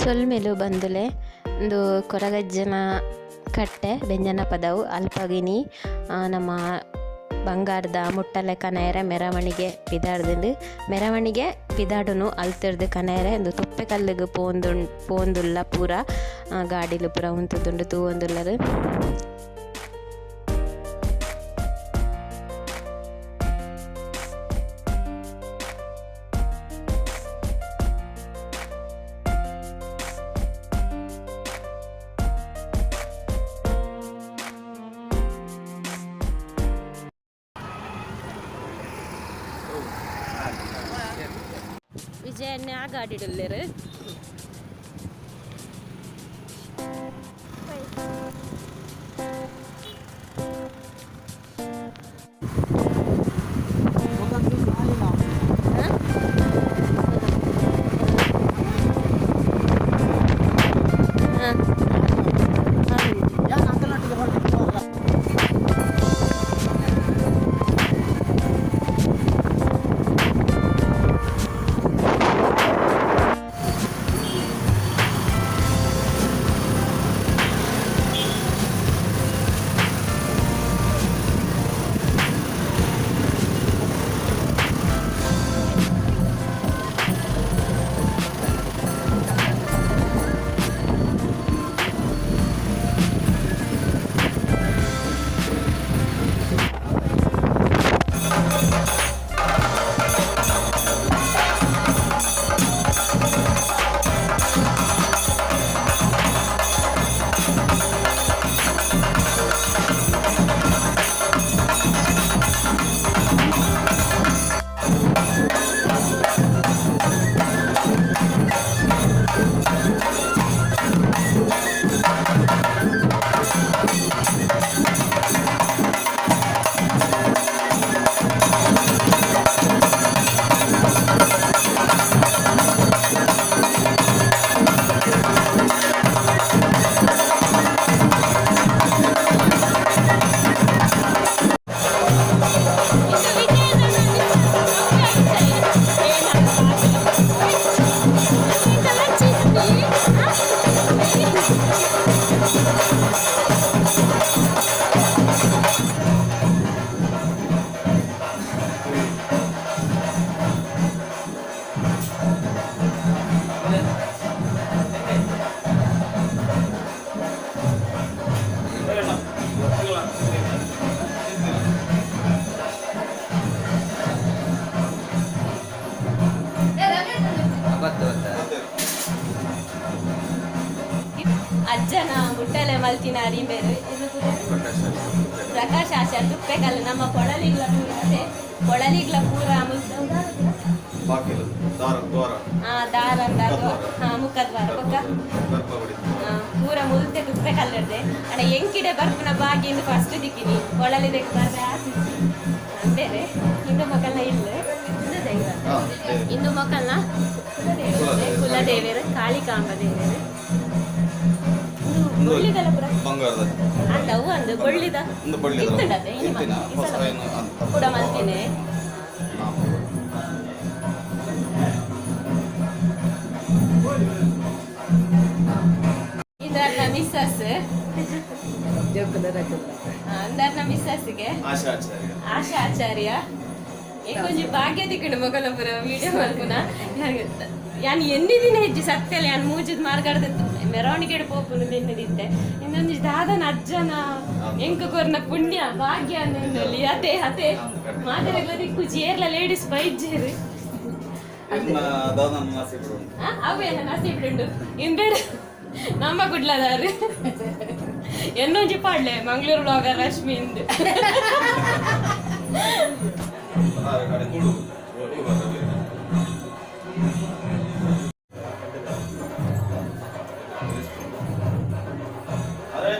ಸೊಲ್ಮೆಲು ಬಂದುಲೆ ಉಂದು ಕೊರಗಜ್ಜನ ಕಟ್ಟೆ ಬೆಂಜನ ಪದವು ಅಲ್ಪಗಿನಿ ನಮ್ಮ ಬಂಗಾರದ ಮುಟ್ಟಲೆ ಕನಯರೆ ಮೆರವಣಿಗೆ ಪಿದಾಡ್ದುಂಡು ಮೆರವಣಿಗೆ ಪಿದಾಡುನು ಅಲ್ತಿರ್ದು ಕನಯರೆ ಉಂದು ತುಪ್ಪೆ ಕಲ್ಲುಗು ಪೋಂದು ಪೋಂದುಲ್ಲ ಪೂರ ಗಾಡಿಲು ಪೂರ ಉಂತುದುಂಡು ತೂವೊಂದುಲ್ಲರು. ವಿಜಯನ್ನೇ ಆ ಗಾಡಿಡುಲ್ಲೆರ್. ಅಜ್ಜನ ಮುಟ್ಟಲೆ ಮಲ್ತಿನ ಅರಿಂಬೇರು. ಪ್ರಕಾಶ್ ಆಶಾ ತುಪ್ಪೆಕಲ್ಲು ನಮ್ಮ ಪೊಳಲಿಗ್ಲ ಪೂರ ಅದೇ ಪೊಳಲಿಗ್ಲ ಪೂರ. ಬಾಕಿಲು ದಾರ ದ್ವಾರ. ಆ ದಾರ ಹಾ ಮುಖದ್ವಾರ ಬೊಕ್ಕ ಗರ್ಭಗುಡಿ. ಪೂರ ಮುಲ್ತೆ ತುಪ್ಪೆ ಕಲ್ಲರ್ದೆ ಅಡ ಎಂಕಿಡೆ ಬರ್ಪುನ ಬಾಗಿ ಇಂದು ಫಸ್ಟ್ ದಿಕ್ಕಿನಿ ಪೊಳಲಿದಕ್ಕೆ ಬರ್ರೆ ಆತಿಜಿ ಬೇರೆ. ಹಿಂದೂ ಮಕ್ಕಳನ್ನ ಇಲ್ಲ ಕುಲದೈವ. ಹಿಂದೂ ಮಕ್ಕಳನ್ನ ಕುಲದೇವರು ಕಾಳಿಕಾಂಬ ದೇವರು. ಒಂದು ಬೊಳ್ಳಿದಲ್ಲ ಪೂರ. ಬಂಗಾರದ. ಅಂದ ಅವು ಅಂದು ಬೊಳ್ಳಿದ. ಒಂದು ಬಳ್ಳಿದ. ಇತ್ತುಂಡತೆ ಇನಿ ಇತ್ತಿನ ಈ ಹೊಸ ಸಲ ಏನು ಅಂತ ಕೂಡ ಮಲ್ತಿನಿ. ಇದನ್ನ ಮಿಸ್ಸಸ್ ಅಂದಾರ್ನ ಮಿಸ್ಸಸ್ಗೆ ಆಶಾ ಆಚಾರ್ಯ. ಆಶಾ ಆಚಾರ್ಯ ಏಕೊಂಜಿ ಭಾಗ್ಯ ತಿಕ್ಕಂಡು ಮೊಗಲಪುರ ವಿಡಿಯೋ ಮಲ್ಪುನ. ಯಾನ್ ಎನ್ನಿ ದಿನ ಹೆಜ್ಜೆ ಸತ್ಯಲ್ಲ ಯಾನ್ ಮೂಜಿದ್ ಮಾರ್ಗಾಡ್ದ ಮೆರವಣಿಗೆ ಪೋಪುನು ನಿನ್ನದಿತ್ತೆ. ಇನ್ನೊಂದು ದಾದನ ಅಜ್ಜನ ಎಂಕ ಕೊರ್ನ ಪುಣ್ಯ ಭಾಗ್ಯ ಅನ್ನೊಂದಲ್ಲಿ ಅತೆ ಅತೆ ಮಾತೆರೆಗ್ಲ ದಿಕ್ಕು ಏರ್ಲ ಲೇಡೀಸ್ ಬೈಜೇರು. ಎನ್ನ ದಾದನ ನಸೀಬು ಉಂಟು. ಅವು ಎಲ್ಲ ನಸೀಬ್ಡುಂಡು ಇಂಬೇರು ನಮ್ಮ ಗುಡ್ಲದಾರು ಎನ್ನೊಂಜಿ ಪಾಡ್ಲೆ ಮಂಗಳೂರು ಬ್ಲಾಗರ್ ರಶ್ಮಿ ಇಂದು. ಆ ಕಡೆ ತುಳು ತುಳು ಬರ್ತದೆ. ಅರೆ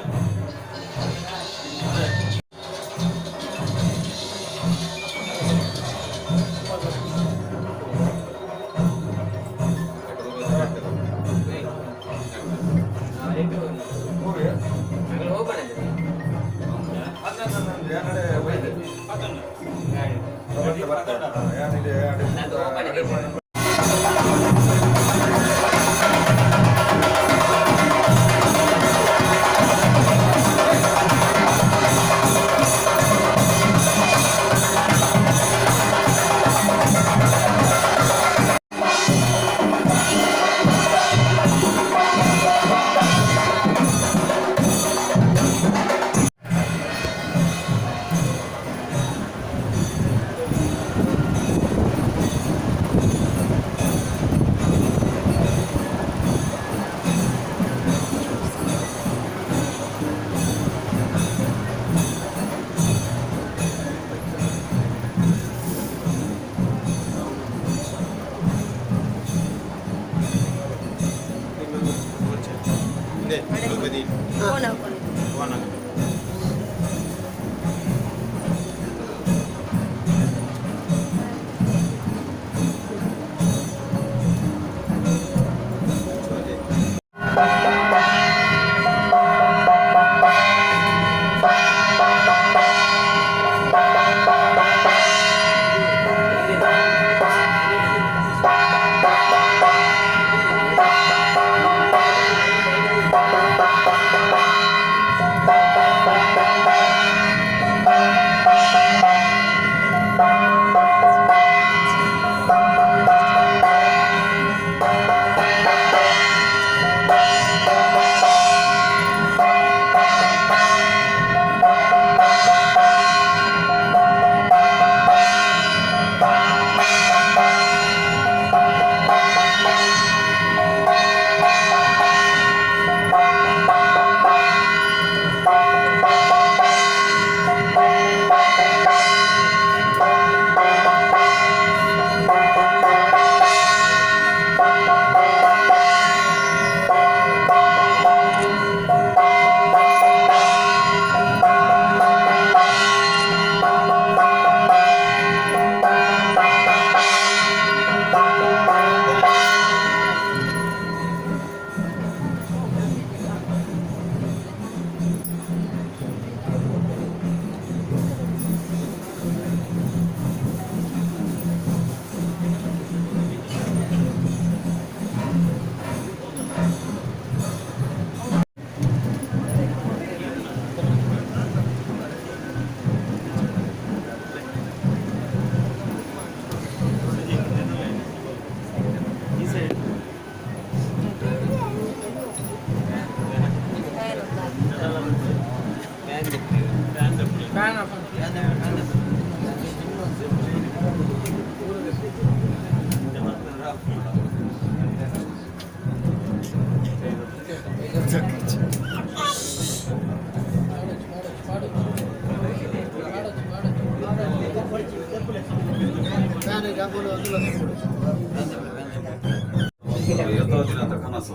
ಎತ್ತೋ ದಿನದ ಕನಸು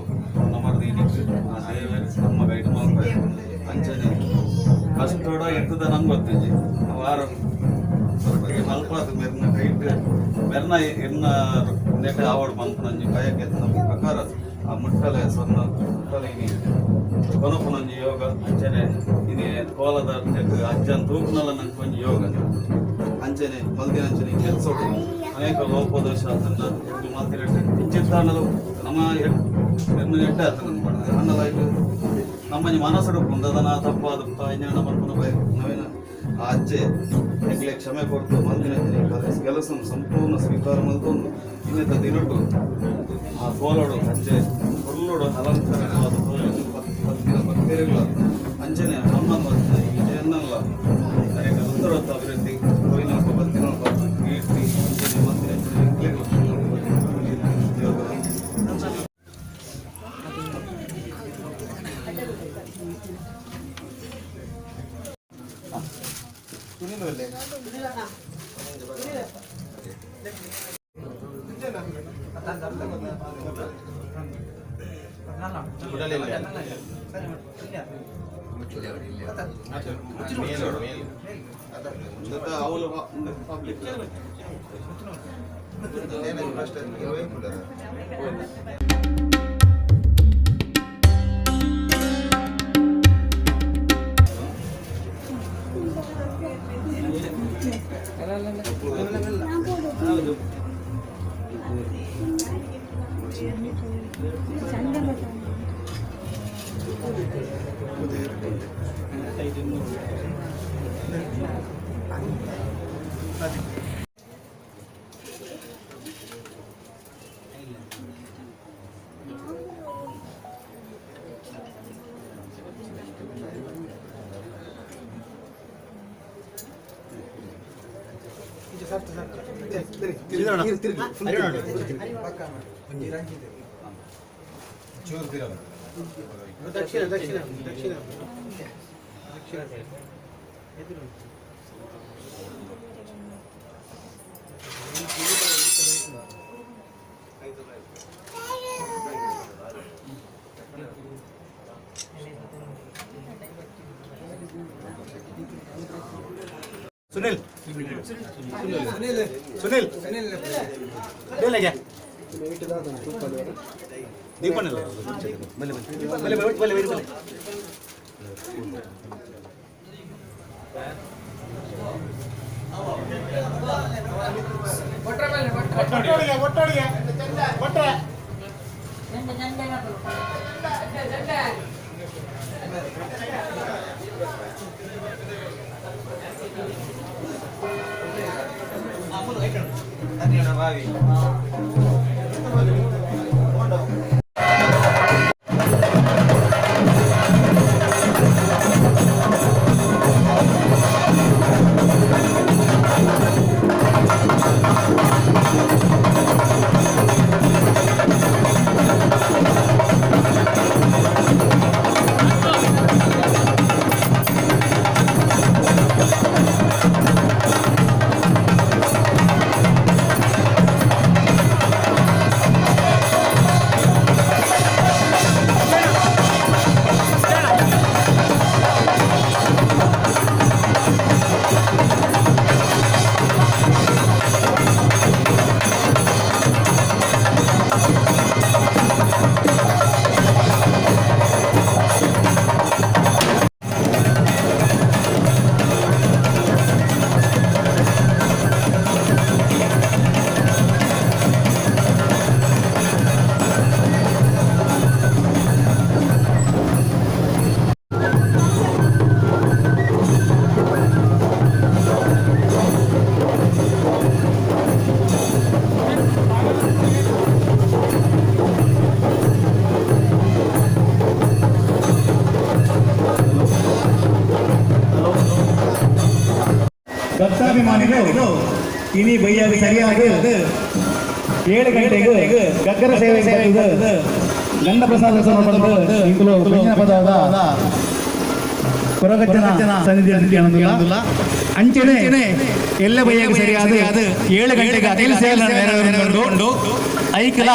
ನಮ್ಮದು ಇದಕ್ಕೆ ಆ ದೇವರು ನಮ್ಮ ಗೈಡ್ ಮಾಡ್ತಾರೆ. ಅಂಚನೆ ಕಷ್ಟೋಡ ಇರ್ತದ ನಂಗೆ ಗೊತ್ತಿಜ್ಜಿ. ವಾರ ಮಲ್ಪಾದ ಮೆರ್ನ ಕೈಟ್ ಮೆರ್ನ ಇರ್ನ ನೆಟ್ ಆವಡ್ ಮನ್ಪುನಂಜಿ ಬಯಕೆ ನಮ್ಮ ಪ್ರಕಾರ ಆ ಮುಟ್ಟಲೆ ಸೊನ್ನ ಮುಟ್ಟಲೆ ಇನಿ ಕೊನಪುನಂಜಿ ಯೋಗ. ಅಂಚನೆ ಇನಿ ಕೋಲದ ಅಜ್ಜನ್ ತೂಪುನಲ್ಲ ನಂಗೆ ಒಂಜಿ ಯೋಗ. ಅಂಚನೆ ಮಲ್ದಿನ ಅಂಚನೆ ಕೆಲಸ ಅನೇಕ ಲೋಪದೋಷ ಆತನ ಮಲ್ತಿನ ಇಂಚಿತ್ತಾನಲು ನಮ್ಮ ಎನ್ನು ಎಡ್ಡೆ ಆತನ ಅನ್ನಲ. ಇದು ನಮ್ಮ ಮನಸ್ಸುಡು ಕುಂದದನ ತಪ್ಪಾದ ಇಂಜಿನ ಮಲ್ಪುನ ಬಯ ನವೀನ ಆ ಅಜ್ಜೆ ಎಂಗ್ಲೆ ಕ್ಷಮೆ ಕೊಡ್ತು ಮಲ್ದಿನ ಕೆಲಸ ಸಂಪೂರ್ಣ ಸ್ವೀಕಾರ ಮಲ್ತೊಂದು ಇನ್ನಿತ ದಿನಟು ಆ ಕೋಲೋಡು ಅಂಚೆ ಕೊಲ್ಲೋಡು ಅಲಂಕಾರವಾದ ಭಕ್ತಿರ ಭಕ್ತರುಗಳ ಅಂಚನೆ ನಮ್ಮ ಈ ವಿಜಯನ್ನಲ್ಲ ಅನೇಕ ಉತ್ತರೋತ್ತ ಅಭಿವೃದ್ಧಿ ಕೊಯ್ನಲ್ಪ ಬತ್ತಿನಲ್ಪ ಕೀರ್ತಿ ಅಂಚನೆ ಮಲ್ದಿನ ಎಂಕ್ಲೆಗ್ಲ ಯೋಗ. ಅವಳು ಪಬ್ಲಿಕ್. ಹೌದು. ದಕ್ಷಿಣ ದಕ್ಷಿಣ ದಕ್ಷಿಣ ದಕ್ಷಿಣ. ಸುನಿಲ್, ಸುನಿಲ್, ಸುನಿಲ್, ದೀಪನಲ್ಲ, ಬಲ್ಲೆ ಬಲ್ಲೆ ಬಲ್ಲೆ ಬಲ್ಲೆ ಬಲ್ಲೆ. ಒಟ್ಟೊಡಿಗೆ ಒಟ್ಟೊಡಿಗೆ ಒಟ್ಟೆ. ಭಕ್ತಾಭಿಮಾನಿಗಳು ಇನಿ ಬೈಯಾಗಿ ಸರಿಯಾಗಿ 7 ಗಂಟೆಗೆ ಗಗ್ಗರ ಸೇವೆ ಗಂಡ ಪ್ರಸಾದ ಸಮರ್ಪಣೆ ಇಂಕುಲು ಬೆಂಜಿನ ಪದದ ಕೊರಗಜ್ಜನ ಸನ್ನಿಧಿಯಲ್ಲಿ ಅಂಚನೆ ಎಲ್ಲ ಬೈಯಾಗಿ ಸರಿಯಾದ 7 ಗಂಟೆಗೆ ಅತಿಲ್ ಸೇವೆ ನೆರವೇರಿಕೊಂಡು ಐಕಲ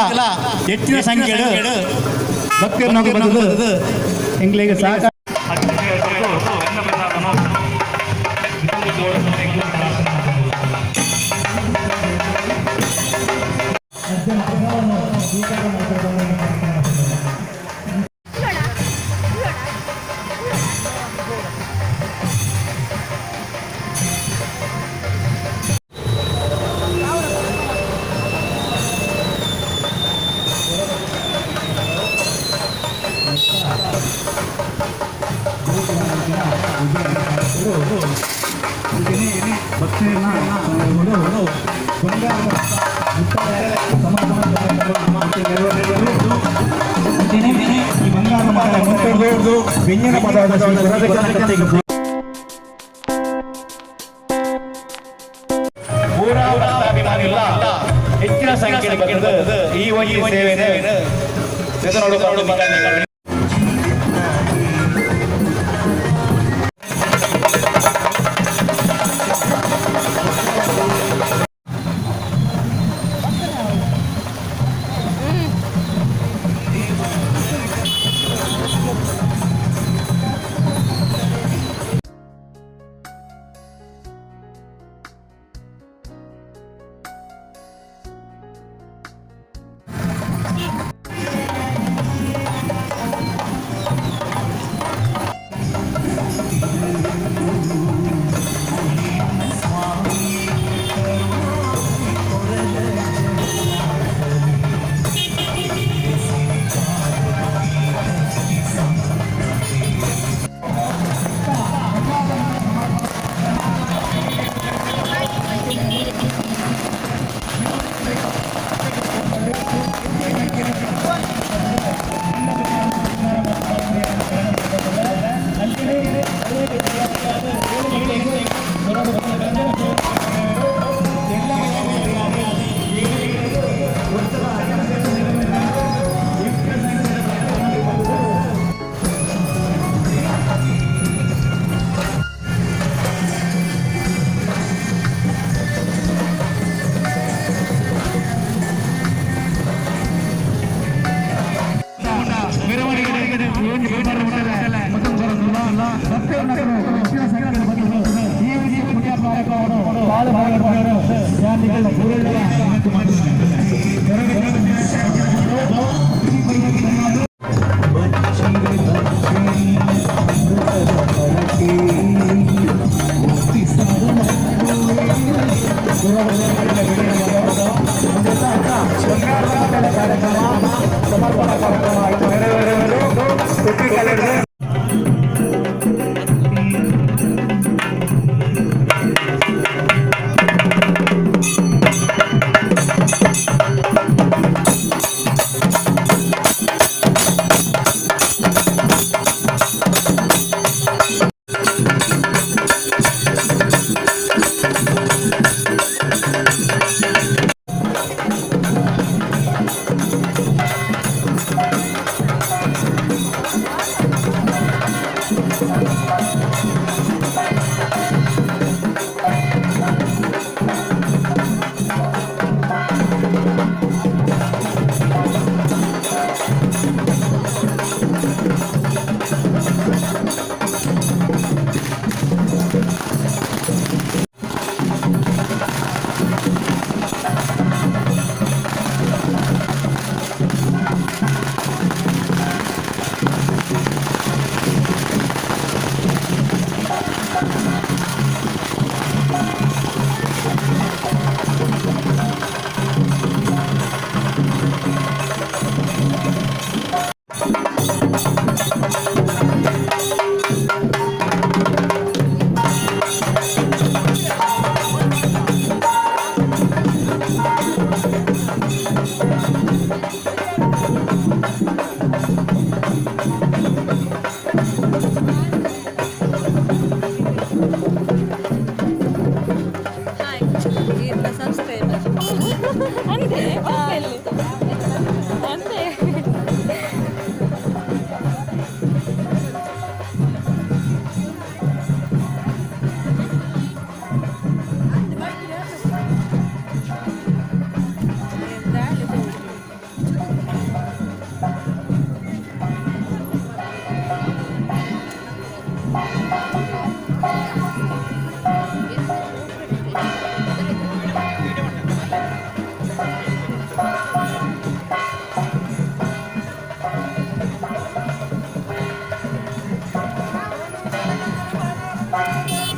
ಹೆಚ್ಚಿನ ಸಂಖ್ಯೆಡು ಭಕ್ತರನ್ನು ಬಂದದ್ದು ಎಂಗ್ಲಿಗೆ ಸಾಕ. ವ್ಯಂಜನ ಪದಾರ್ಥ. ಪೂರಾ ಭಕ್ತಾಭಿಮಾನಿಗಳ ಹೆಚ್ಚಿನ ಸಂಖ್ಯೆಯಲ್ಲಿ ಬಂದದ್ದು ಈ ಒಂದು ಸೇವೆಯನ್ನು ನೋಡು.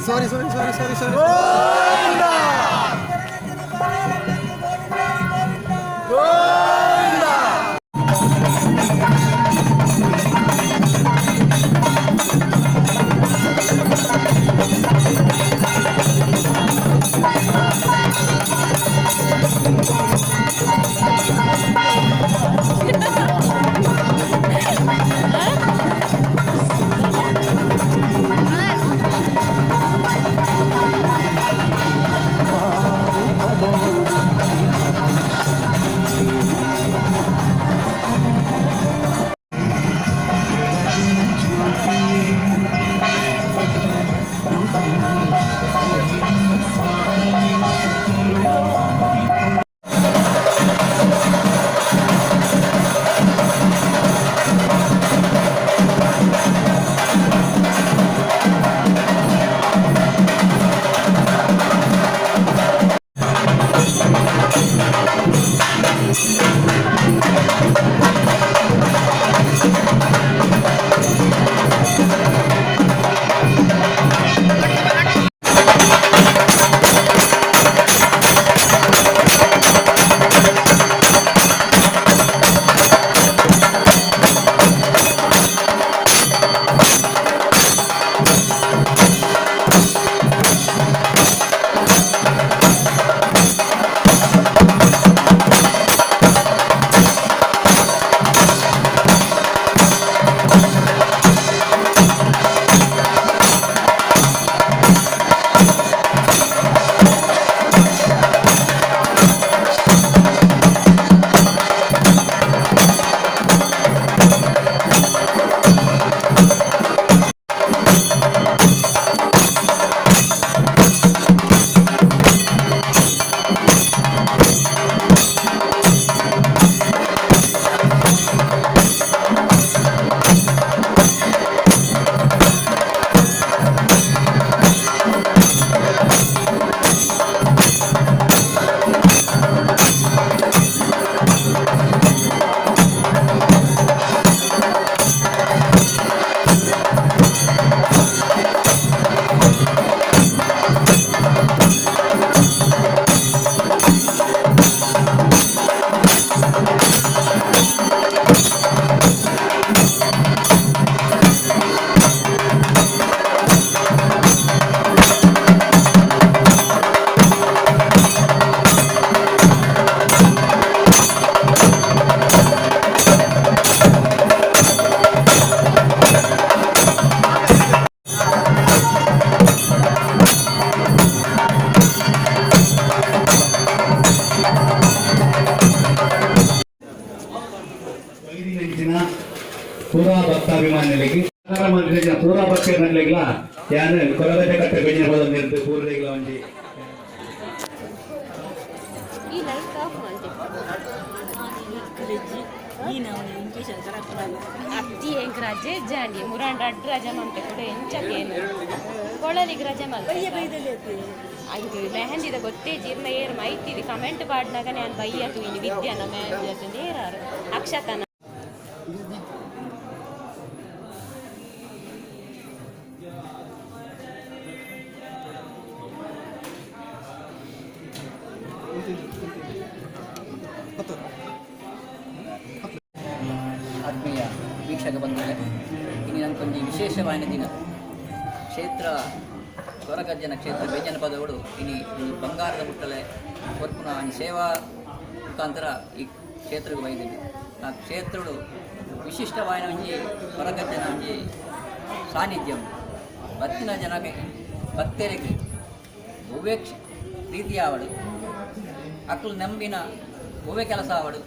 Sorry sorry sorry sorry sorry. ಪೂರಾ ಭಕ್ತಾಭಿಮಾನಿಗಳಿಗೆ, ಪೂರಾ ಭಕ್ತರಿಗಳ ಯಾನು ಕೊರಗಜ್ಜ ಕಟ್ಟೆ ಬೆಂಜಿನ ಪದ ನಿರ್ದು ಪೂರ್ವಿಗಳ ಒಂಜಿ. ಈ ಲೈಟ್ ಆಫ್ ಮಲ್ತೆ. ಅತ್ತಿ ಎಂಕ್ ರಜೆ ಜಾಂಡಿ ಮುರಾಂಡ್ ಅಡ್ಡು ರಜೆ ಮಂತೆ ಕೂಡ ಎಂಚಕೇನು ಕೊಳಲಿಗೆ ರಜೆ ಮಲ್ತೆ. ಆಯ್ತು, ಮೆಹಂದಿದ ಗೊತ್ತೇ ಜೀರ್ಣ ಏರ್ ಮೈತಿದಿ ಕಮೆಂಟ್ ಪಾಡ್ನಾಗ ನಾನು ಬೈಯ ತೂಯಿನಿ. ವಿದ್ಯಾನ ಮೆಹಂದಿ ಅತ್ತಂದು ಏರಾರು ಅಕ್ಷತನ. ಆತ್ಮೀಯ ವೀಕ್ಷಕ ಬಂಧುಗಳೇ, ಇನ್ನು ನನಗೊಂದು ವಿಶೇಷವಾದ ದಿನ. ಕ್ಷೇತ್ರ ಕೊರಗಜ್ಜನ ಕ್ಷೇತ್ರ ಬೇಜನ ಪದಗಳು ಇನಿ ಈ ಬಂಗಾರದ ಮುಟ್ಟಲೆ ಕೊರ್ಪುನ ಈ ಸೇವಾ ಮುಖಾಂತರ ಈ ಕ್ಷೇತ್ರಕ್ಕೆ ಬೈದಿದೆ. ಆ ಕ್ಷೇತ್ರಡು ವಿಶಿಷ್ಟವಾದ ಒಂಜಿ ಕೊರಗಜ್ಜನ ಒಂಜಿ ಸಾನ್ನಿಧ್ಯ. ಬತ್ತಿನ ಜನಕ್ಕೆ, ಭಕ್ತರಿಗೆ ಒವ್ವೇ ರೀತಿಯ ಅವಳು ಅಕ್ಲು ನಂಬಿನ ಒವ್ವೇ ಕೆಲಸ ಅವಳು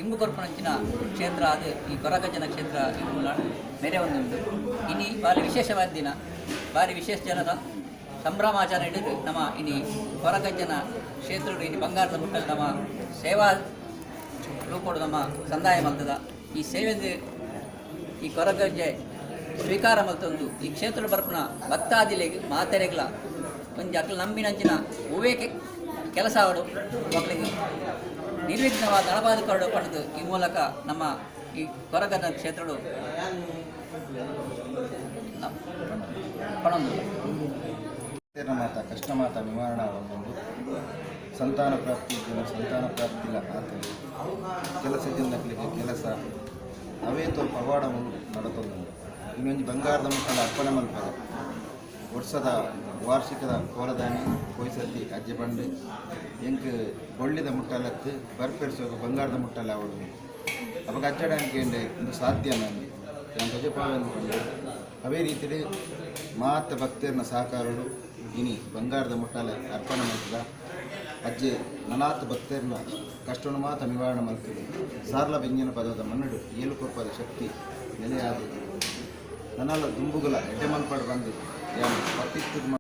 ಇಂಬು ಕೊರ್ಪುನಂಚಿನ ಕ್ಷೇತ್ರ ಅದು ಈ ಕೊರಗಜ್ಜನ ಕ್ಷೇತ್ರ. ಇಂಬುಲ ಮೇರೆ ಒಂದುಂಟು. ಇನಿ ಭಾರಿ ವಿಶೇಷವಾದ ದಿನ. ಭಾರಿ ವಿಶೇಷ ಜನದ ಸಂಭ್ರಮಾಚರಣೆ ಹಿಡಿದು ನಮ್ಮ ಇನಿ ಕೊರಗಜ್ಜನ ಕ್ಷೇತ್ರಡು ಇನಿ ಬಂಗಾರದ ಮುಟ್ಟಲು ನಮ್ಮ ಸೇವಾ ರೂಪಡು ನಮ್ಮ ಸಂದಾಯ ಮಲ್ತದ. ಈ ಸೇವೆಂದು ಈ ಕೊರಗಜ್ಜೆ ಸ್ವೀಕಾರ ಮಲ್ತೊಂದು ಈ ಕ್ಷೇತ್ರ ಬರ್ಪುನ ಭಕ್ತಾದಿಲೆಗ್ ಮಾತೆರೆಗ್ಲ ಒಂಜಿ ಅಕ್ಲು ನಂಬಿನಂಚಿನ ಒವ್ವೇ ಕೆಲಸ ಆವಡು ಮಕ್ಕಳಿಗೆ ನಿರ್ವಿಘ್ನವಾದ ನಡಪಾದ ಕೊರಡು ಪಡೆದು ಈ ಮೂಲಕ ನಮ್ಮ ಈ ಕೊರಗದ ಕ್ಷೇತ್ರಡು ಪಣೊಂದು ಮಾತ ಕಷ್ಟ ಮಾತ ನಿವಾರಣಾ ಒಂದು ಸಂತಾನ ಪ್ರಾಪ್ತಿ ಇದ್ದಿನ ಸಂತಾನ ಪ್ರಾಪ್ತಿ ಇಲ್ಲ ಆತಲ್ಲಿ ಕೆಲಸ ಇದ್ದಿನ ಕೆಲಸ ಅವೇತೋ ಪವಾಡ ನಡತೊಂದು ಇನ್ನೊಂದು ಬಂಗಾರದ ಮಕ್ಕಳ ಅರ್ಪಣೆ ಮಲ್ಪದ ವರ್ಷದ ವಾರ್ಷಿಕದ ಕೋಲದಾನಿ ಕೊಯ್ಸತ್ತಿ ಅಜ್ಜೆ ಬಂಡೆ ಎಂಕ್ ಬೊಳ್ಳಿದ ಮುಟ್ಟಲತ್ತು ಬರ್ಪೆರ್ಸೋಗ ಬಂಗಾರದ ಮುಟ್ಟಲ ಅವಳು. ಅವಾಗ ಅಜ್ಜಡಾನಿಕೆ ಇಂದು ಸಾಧ್ಯ ನನಗೆ ನಾನು ಧ್ವಜಪಾವೆಂದು ಪಂಡೆ. ಅವೇ ರೀತಿಯಲ್ಲಿ ಮಾತ ಭಕ್ತರನ್ನ ಸಹಕಾರರು ಇನಿ ಬಂಗಾರದ ಮುಟ್ಟಲೆ ಅರ್ಪಣೆ ಮಾಡ್ತದ. ಅಜ್ಜೆ ನನಾತ್ ಭಕ್ತರನ್ನ ಕಷ್ಟವನ್ನು ಮಾತ ನಿವಾರಣೆ ಮಾಡ್ತದೆ. ಸಾರ್ಲ ಬೆಂಜಿನ ಪದದ ಮನ್ನಡು ಏಳು ಕೊಪ್ಪದ ಶಕ್ತಿ ನೆಲೆಯಾದ. ನನ್ನಲ್ಲ ದುಂಬುಗಲ ಎಡ್ಡೆ ಮಲ್ಪಾಡು ಬಂದು ಯಾನ್ ಪತ್ತಿತ್ತು.